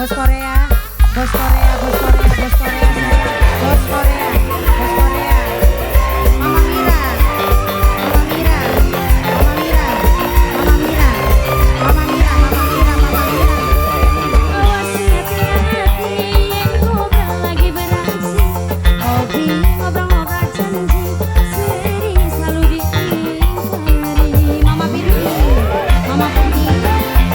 Bos Korea, Bos Korea, Bos Korea, Bos Korea sayang, Bos Korea, Bos Korea. Mama Mira, Mama Mira, Mama Mira, Mama Mira, Mama Mira, Mama Mira, Mama Mira. Awas hati-hati yen kobra lagi beraksi. Hobi ngobrol-ngobrol janji, sering selalu diingkari. Mama Pirgi, Mama Pirgi,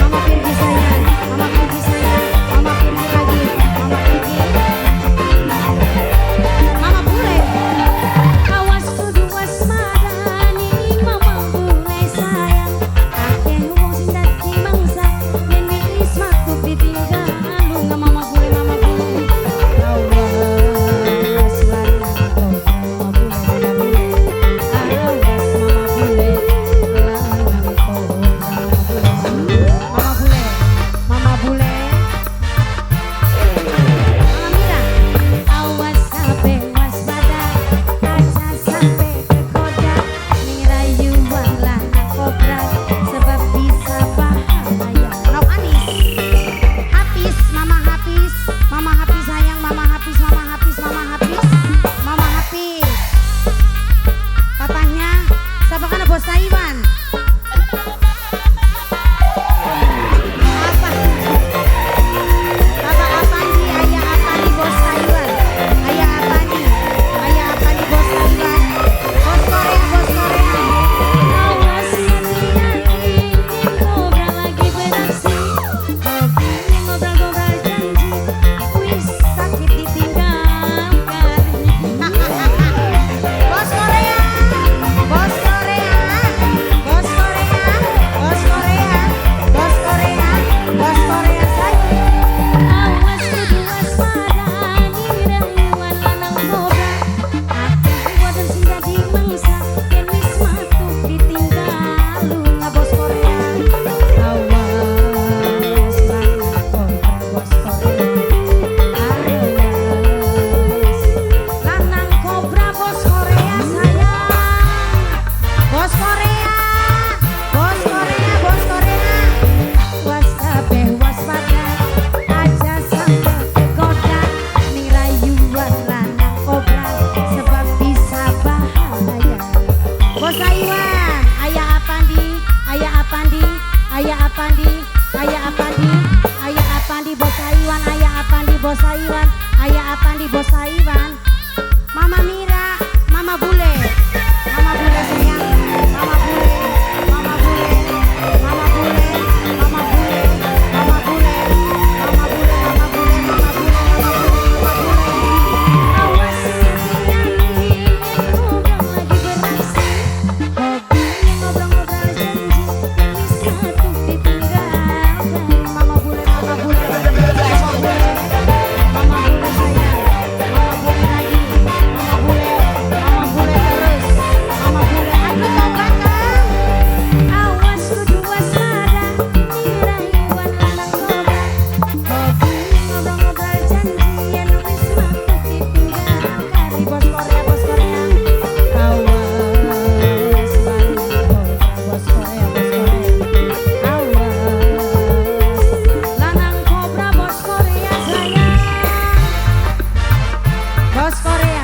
Mama Pirgi sayang, Mama Pirgi sayang, Mama Pirgi lagi, Mama Pirgi, Mama Bule. Awas kudu waspada ning mama bule sayang. Akeh wong sing dadi mangsa yen wis maktub ditinggal lunga mama bule, mama bule. Awas lanang kobra, mama bule, mama bule. Awas mama bule, lanang kobra, mama bule, mama bule, mama bule. Mama Mira. Awas kabeh waspada, aja sampe kegoda ning rayuan lanang kobra sebab bisa bahaya. Nok Anis. Hafiz, Mama Hafiz, Mama Hafiz sayang, Mama Hafiz, Mama Hafiz, Mama Hafiz, Mama Hafiz. Papahnya, siapa kan bos Taiwan? Apa? Bapak Apandi, Ayah Apandi bos Taiwan. Ayah Apandi, Ayah Apandi bos Taiwan. Bos Korea, bos Korea. Awas hati-hati yen kobra lagi beraksi. Hobi ngobrol-ngobrol janji, wis Sakit ditinggal. ditinggal kari. Bos Korea, Bos Korea, Bos Korea, Bos Korea, Bos Korea, Bos Korea sayang. Awas kudu waspada ning rayuan lanang kobra. Akeh wadon sing dadi mangsa yen wis matuk ditinggal lunga. Bos Korea. Awas lanang kobra, Bos Korea. Awas lanang kobra, Bos Korea sayang. Bos Korea, Bos Korea, Bos Korea. Was kabeh waspada, aja sampe kegoda ning rayuan lanang kobra sebab bisa bahaya. Bos Taiwan, Ayah Apandi, Ayah Apandi, Ayah Apandi, Ayah Apandi, Ayah Apandi, Bos Taiwan, Ayah Apandi, Bos Taiwan, Ayah Apandi, Bos Taiwan. Mama Mira, Mama Bule, Mama Bule sayang, Mama Bule, Mama Bule, Mama Bule, Mama Bule, Mama Bule, Mama Bule, Mama Bule, Mama Bule, Mama Bule, Mama Bule. Awas hati-hati yen kobra lagi beraksi. Hobi ngobrol-ngobrol janji yen wis matuk ditinggal kari. Mama Bule, Mama Bule, Mama Bule, Mama Bule sayang, Mama Bule lagi, Mama Bule, Mama Bule terus, Mama Bule, aduh tobat Kang. Awas kudu waspada ning rayuan lanang kobra. Hobi ngobrol-ngobrol janji yen wis matuk ditinggal kari. Bos Korea, Bos Korea. Awas lanang kobra, Bos Korea, Bos Korea. Awas lanang kobra, Bos Korea sayang. Bos Korea.